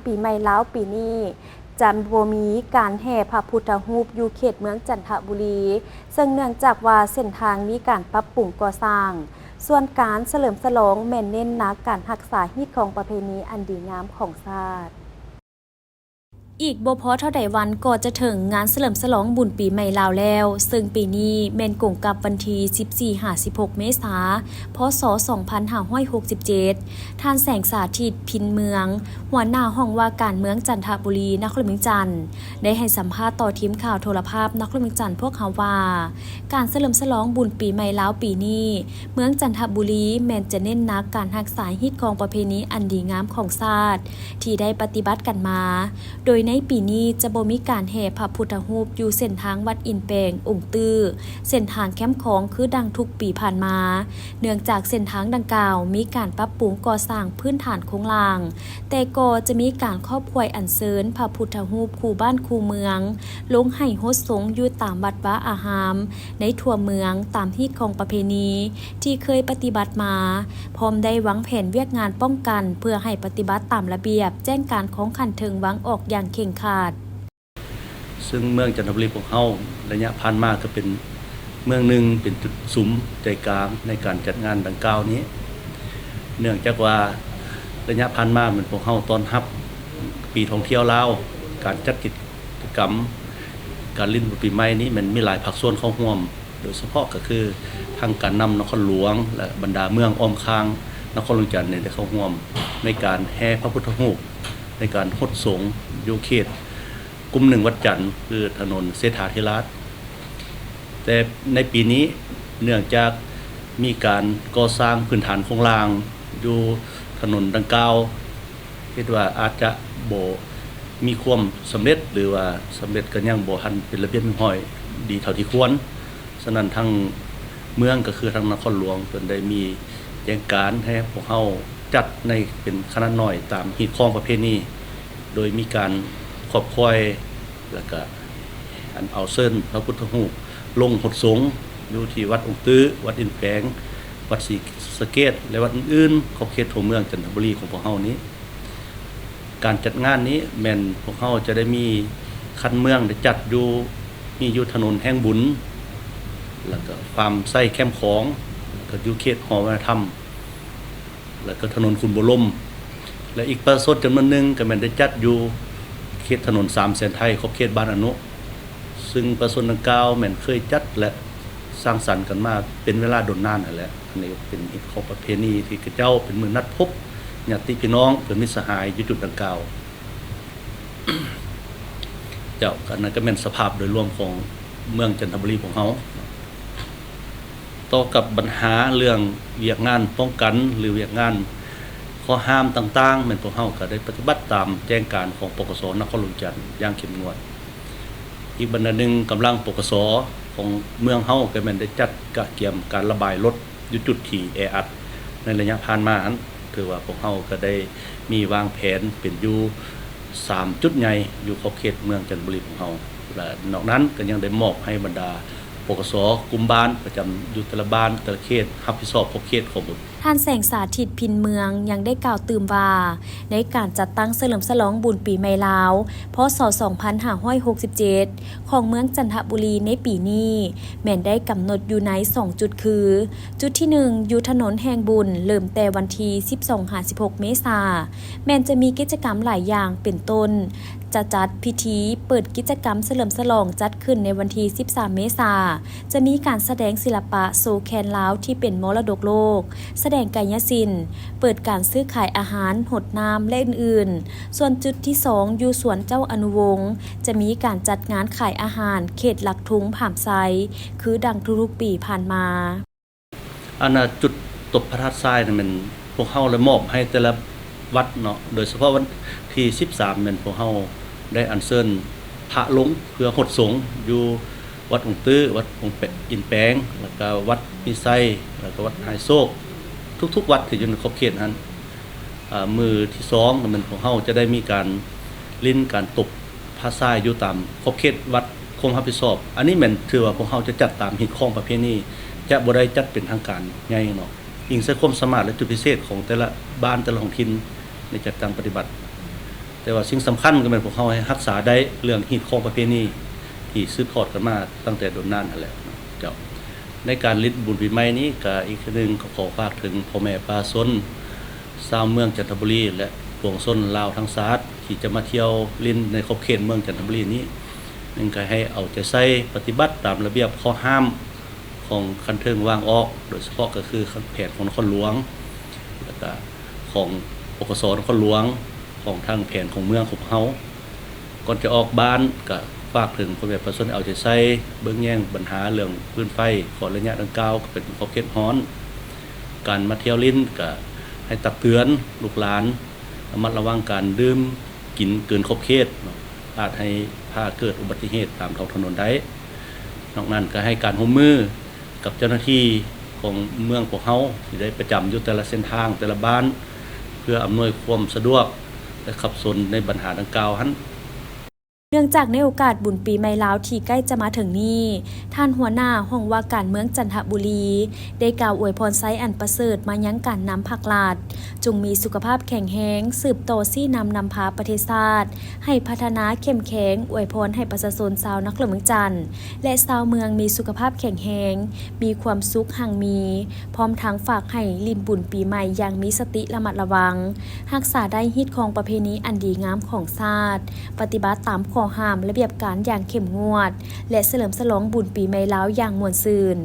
ປີໃໝ່ລາວປີນີ້ ຈະບໍ່ມີການແຫ່ພະພຸດທະຮູບຢູ່ເຂດເມືອງຈັນທະບູລີ, ເຊິ່ງເນື່ອງຈາກວ່າເສັ້ນທາງມີການປັບປຸງກໍ່ສ້າງ, ສ່ວນການສະເຫຼີມສະຫຼອງແມ່ນເນັ້ນໜັກການຮັກສາຮີດຄອງປະເພນີອັນດີງາມຂອງຊາດ. ອີກບໍ່ພໍເທົ່າໃດວັນກໍຈະເຖິງງານສະເຫຼີມສະຫຼອງບຸນປີໃໝ່ລາວແລ້ວ, ເຊິ່ງປີນີ້ແມ່ນກົງກັບວັນທີສິບສີ່ຫາສິບຫົກເມສາ ພ.ສ. ສອງພັນຫ້າຮ້ອຍຫົກສິບເຈັດ. ທ່ານ ແສງສາທິດ ພິນເມືອງ, ຫົວໜ້າຫ້ອງວ່າການເມືອງຈັນທະບູລີ ນະຄອນຫຼວງວຽງຈັນ ໄດ້ໃຫ້ສຳພາດຕໍ່ທີມຂ່າວໂທລະພາບນະຄອນຫຼວງວຽງຈັນພວກເຮົາວ່າ, ການສະເຫຼີມສະຫຼອງບຸນປີໃໝ່ລາວປີນີ້ ເມືອງຈັນທະບູລີແມ່ນຈະເນັ້ນໜັກການຮັກສາຮີດຄອງປະເພນີອັນດີງາມຂອງຊາດ ທີ່ໄດ້ປະຕິບັດກັນມາ, ໂດຍໃນປີນີ້ຈະບໍ່ມີການແຫ່ພະພຸດທະຮູບຢູ່ເສັ້ນທາງວັດອິນແປງ, ອົງຕື້, ເສັ້ນທາງແຄມຂອງຄືດັ່ງທຸກປີຜ່ານມາ, ເນື່ອງຈາກເສັ້ນທາງດັ່ງກ່າວມີການປັບປຸງກໍ່ສ້າງພື້ນຖານໂຄງລ່າງ, ແຕ່ກໍຈະມີການຂອບຄວາຍອັນເຊີນພະພຸດທະຮູບຄູ່ບ້ານຄູ່ເມືອງ ລົງໃຫ້ຫົດສົງຢູ່ຕາມວັດວາອາຮາມໃນທົ່ວເມືອງ ຕາມຮີດຄອງປະເພນີທີ່ເຄີຍປະຕິບັດມາ, ພ້ອມໄດ້ວາງແຜນວຽກງານປ້ອງກັນ ເພື່ອໃຫ້ປະຕິບັດຕາມລະບຽບແຈ້ງການຂອງຂັ້ນເທິງວາງອອກຢ່າງເຄັ່ງຄັດ. ເຊິ່ງເມືອງຈັນທະບູລີພວກເຮົາ ໄລຍະຜ່ານມາກໍເປັນເມືອງໜຶ່ງ ເປັນຈຸດສຸມໃຈກາງໃນການຈັດງານດັ່ງກ່າວນີ້, ເນື່ອງຈາກວ່າໄລຍະຜ່ານມາແມ່ນພວກເຮົາຕ້ອນຮັບປີທ່ອງທ່ຽວລາວ, ການຈັດກິດ ກິດຈະກຳການຫຼິ້ນບຸນປີໃໝ່ນີ້ແມ່ນມີຫຼາຍພາກສ່ວນເຂົ້າຮ່ວມ, ໂດຍສະເພາະກໍຄືທາງການນຳນະຄອນຫຼວງ ແລະ ບັນດາເມືອງອ້ອມຂ້າງນະຄອນຫຼວງວຽງຈັນນີ້ໄດ້ເຂົ້າຮ່ວມໃນການແຫ່ພະພຸດທະຮູບ ໃນການຫົດສົງຢູ່ເຂດກຸ່ມໜຶ່ງວັດຈັນ ຄືຖະໜົນເສດຖາທິລາດ. ແຕ່ໃນປີນີ້ເນື່ອງຈາກມີການກໍ່ສ້າງພື້ນຖານໂຄງລ່າງຢູ່ຖະໜົນດັ່ງກ່າວ ເຮັດວ່າອາດຈະບໍ່ມີຄວາມສຳເລັດ ຫຼືວ່າສຳເລັດກໍຍັງບໍ່ທັນເປັນລະບຽບຮຽບຮ້ອຍດີເທົ່າທີ່ຄວນ. ສະນັ້ນທາງເມືອງກໍຄືທາງນະຄອນຫຼວງເພິ່ນໄດ້ມີແຈ້ງການໃຫ້ພວກເຮົາຈັດໃນເປັນຂະໜາດນ້ອຍຕາມຮີດຄອງປະເພນີ, ໂດຍມີການຂອບຄວາຍ ແລ້ວກະອັນເອົາເຊີນພະພຸດທະຮູບລົງຫົດສົງຢູ່ທີ່ວັດອົງຕື້, ວັດອິນແປງ, ວັດສີສະເກດ ແລະ ວັດອື່ນໆ ຂອບເຂດທົ່ວເມືອງຈັນທະບູລີຂອງພວກເຮົານີ້. ການຈັດງານນີ້ແມ່ນພວກເຮົາຈະໄດ້ມີຂັ້ນເມືອງໄດ້ຈັດຢູ່ ມີຢູ່ຖະໜົນແຫ່ງບຸນ ແລ້ວກໍຟາມໄຊແຄມຂອງ ແລ້ວກໍຢູ່ເຂດຫໍວັດທະນະທຳ ແລ້ວກໍຖະໜົນຂຸນບົວລົມ ແລະ ອີກປະຊາຊົນຈຳນວນໜຶ່ງກໍແມ່ນໄດ້ຈັດຢູ່ເຂດຖະໜົນສາມແສນໄທ ຂອບເຂດບ້ານອະນຸ ຊຶ່ງປະຊາຊົນດັ່ງກ່າວແມ່ນເຄີຍຈັດ ແລະ ສ້າງສັນກັນມາເປັນເວລາດົນນານຫັ້ນແຫຼະ. ອັນນີ້ເປັນຮີດຄອງປະເພນີທີ່ເຂົາເຈົ້າເປັນມື້ນັດພົບຍາດຕິພີ່ນ້ອງ ເພື່ອນມິດສະຫາຍຢູ່ຈຸດດັ່ງກ່າວ. ເຈົ້າ, ອັນນັ້ນກໍແມ່ນສະພາບໂດຍລວມຂອງເມືອງຈັນທະບູລີຂອງເຮົາ. ຕໍ່ກັບບັນຫາເລື່ອງວຽກງານປ້ອງກັນ ຫຼື ວຽກງານຂໍ້ຫ້າມຕ່າງໆ ແມ່ນພວກເຮົາກໍໄດ້ປະຕິບັດຕາມແຈ້ງການຂອງ ປກສ ນະຄອນຫຼວງວຽງຈັນຢ່າງເຂັ້ມງວດ. ອີກບັນດາໜຶ່ງ, ກຳລັງ ປກສ ຂອງເມືອງເຮົາກໍແມ່ນໄດ້ຈັດກະກຽມການລະບາຍລົດຢູ່ຈຸດທີ່ແອອັດໃນໄລຍະຜ່ານມາຫັ້ນ, ຖືວ່າພວກເຮົາກໍໄດ້ມີວາງແຜນເປັນຢູ່ສາມຈຸດໃຫຍ່ຢູ່ຂອບເຂດເມືອງຈັນທະບູລີຂອງເຮົາ ແລະ ນອກນັ້ນກໍຍັງໄດ້ມອບໃຫ້ບັນດາ ປກສ ກຸ່ມບ້ານປະຈຳຢູ່ແຕ່ລະບ້ານ ແຕ່ລະເຂດ ຮັບຜິດຊອບຂອບເຂດຂອງຕົນ. ທ່ານ ແສງສາທິດ ພິນເມືອງ ຍັງໄດ້ກ່າວຕື່ມວ່າ ໃນການຈັດຕັ້ງສະເຫຼີມສະຫຼອງບຸນປີໃໝ່ລາວ ພ.ສ. ສອງພັນຫ້າຮ້ອຍຫົກສິບເຈັດ ຂອງເມືອງຈັນທະບູລີໃນປີນີ້ ແມ່ນໄດ້ກຳນົດຢູ່ໃນສອງຈຸດຄື ຈຸດທີໜຶ່ງ ຢູ່ຖະໜົນແຫ່ງບຸນ ເລີ່ມແຕ່ວັນທີສິບສອງຫາສິບຫົກເມສາ ແມ່ນຈະມີກິດຈະກຳຫຼາຍຢ່າງ ເປັນຕົ້ນ ຈະຈັດພິທີເປີດກິດຈະກຳສະເຫຼີມສະຫຼອງຈັດຂຶ້ນໃນວັນທີສິບສາມເມສາ, ຈະມີການສະແດງສິລະປະໂຊແຄນລາວທີ່ເປັນມໍລະດົກໂລກ, ສະແດງກາຍຍະສິນ, ເປີດການຊື້ຂາຍອາຫານ, ຫົດນ້ຳ ແລະ ອື່ນໆ. ສ່ວນຈຸດທີສອງ ຢູ່ສວນເຈົ້າອະນຸວົງ ຈະມີການຈັດງານຂາຍອາຫານເຂດຫຼັກທຸງຜາມໄຊ ຄືດັ່ງທຸກໆປີຜ່ານມາ. ອັນນ່າ ຈຸດຕົບພະທາດຊາຍນັ້ນແມ່ນພວກເຮົາໄດ້ມອບໃຫ້ແຕ່ລະວັດເນາະ, ໂດຍສະເພາະວັນທີສິບສາມແມ່ນພວກເຮົາໄດ້ອັນເຊີນພະລົງເພື່ອຫົດສົງຢູ່ວັດອົງຕື້, ວັດອົງແປ ອິນແປງ, ແລ້ວກະວັດມີໄຊ, ແລ້ວກະວັດຫາຍໂຊກ, ທຸກໆວັດທີ່ຢູ່ໃນຂອບເຂດຫັ້ນ. ອາ ມື້ທີສອງແມ່ນພວກເຮົາຈະໄດ້ມີການຫຼິ້ນການຕົບ ພະຊາຍຢູ່ຕາມຂອບເຂດວັດຄວາມຮັບຜິດຊອບ. ອັນນີ້ແມ່ນຖືວ່າພວກເຮົາຈະຈັດຕາມຮີດຄອງປະເພນີ, ຈະບໍ່ໄດ້ຈັດເປັນທາງການໃຫຍ່ເນາະ, ອີງໃສ່ຄວາມສາມາດ ແລະ ຈຸດພິເສດຂອງແຕ່ລະບ້ານ ແຕ່ລະທ້ອງຖິ່ນໃນຈັດຕັ້ງປະຕິບັດ. ແຕ່ວ່າສິ່ງສຳຄັນກໍແມ່ນພວກເຮົາໃຫ້ຮັກສາໄດ້ເລື່ອງຮີດຄອງປະເພນີທີ່ສືບທອດກັນມາຕັ້ງແຕ່ດົນນານຫັ້ນແຫຼະເນາະເຈົ້າ. ໃນການຫຼິ້ນບຸນປີໃໝ່ນີ້ ກໍອີກເທື່ອໜຶ່ງກໍຂໍຝາກເຖິງພໍ່ແມ່ປະຊາຊົນຊາວເມືອງຈັນທະບູລີ ແລະ ປວງຊົນລາວທັງຊາດ ທີ່ຈະມາທ່ຽວຫຼິ້ນໃນຂອບເຂດເມືອງຈັນທະບູລີນີ້ ໜຶ່ງກໍໃຫ້ເອົາໃຈໃສ່ປະຕິບັດຕາມລະບຽບຂໍ້ຫ້າມຂອງຂັ້ນເທິງວາງອອກ ໂດຍສະເພາະກໍຄືແຜນຂອງນະຄອນຫຼວງ ແລ້ວກະຂອງ ປກສ ນະຄອນຫຼວງ ຂອງທາງແຜນຂອງເມືອງຂອງເຮົາ. ກ່ອນຈະອອກບ້ານ ກະຝາກເຖິງພໍ່ແມ່ປະຊາຊົນໃຫ້ເອົາໃຈໃສ່ເບິ່ງແຍງບັນຫາເລື່ອງຟືນໄຟ ເພາະໄລຍະດັ່ງກ່າວກໍເປັນຂອບເຂດຮ້ອນ. ການມາທ່ຽວຫຼິ້ນກະໃຫ້ຕັກເຕືອນລູກຫຼານລະມັດລະວັງການດື່ມກິນເກີນຂອບເຂດເນາະ ອາດໃຫ້ພາເກີດອຸບັດຕິເຫດຕາມທ້ອງຖະໜົນໄດ້. ນອກນັ້ນກໍໃຫ້ການຮ່ວມມື ກັບເຈົ້າໜ້າທີ່ຂອງເມືອງພວກເຮົາທີ່ໄດ້ປະຈຳຢູ່ແຕ່ລະເສັ້ນທາງ ແຕ່ລະບ້ານ ເພື່ອອຳນວຍຄວາມສະດວກ ແລະ ຂັບສົນໃນບັນຫາດັ່ງກ່າວຫັ້ນ. ເນື່ອງຈາກໃນໂອກາດບຸນປີໃໝ່ລາວທີ່ໃກ້ຈະມາເຖິງນີ້, ທ່ານຫົວໜ້າຫ້ອງວ່າການເມືອງຈັນທະບູລີ ໄດ້ກ່າວອວຍພອນໄຊອັນປະເສີດມາຍັງການນຳພັກລັດ, ຈົ່ງມີສຸຂະພາບແຂງແຮງ, ສືບຕໍ່ຊີ້ນຳນຳພາປະເທດຊາດ ໃຫ້ພັດທະນາເຂັ້ມແຂງ, ອວຍພອນໃຫ້ປະຊາຊົນຊາວນະຄອນຫຼວງວຽງຈັນ ແລະ ຊາວເມືອງມີສຸຂະພາບແຂງແຮງ, ມີຄວາມສຸກຮັ່ງມີ, ພ້ອມທັງຝາກໃຫ້ຫຼິ້ນບຸນປີໃໝ່ຢ່າງມີສະຕິລະມັດລະວັງ, ຮັກສາໄດ້ຮີດຄອງປະເພນີອັນດີງາມຂອງຊາດ, ປະຕິບັດຕາມຂໍ້ຫ້າມລະບຽບການຢ່າງເຂັ້ມງວດ ແລະ ສະເຫຼີມສະຫຼອງບຸນປີໃໝ່ລາວຢ່າງມ່ວນຊື່ນ.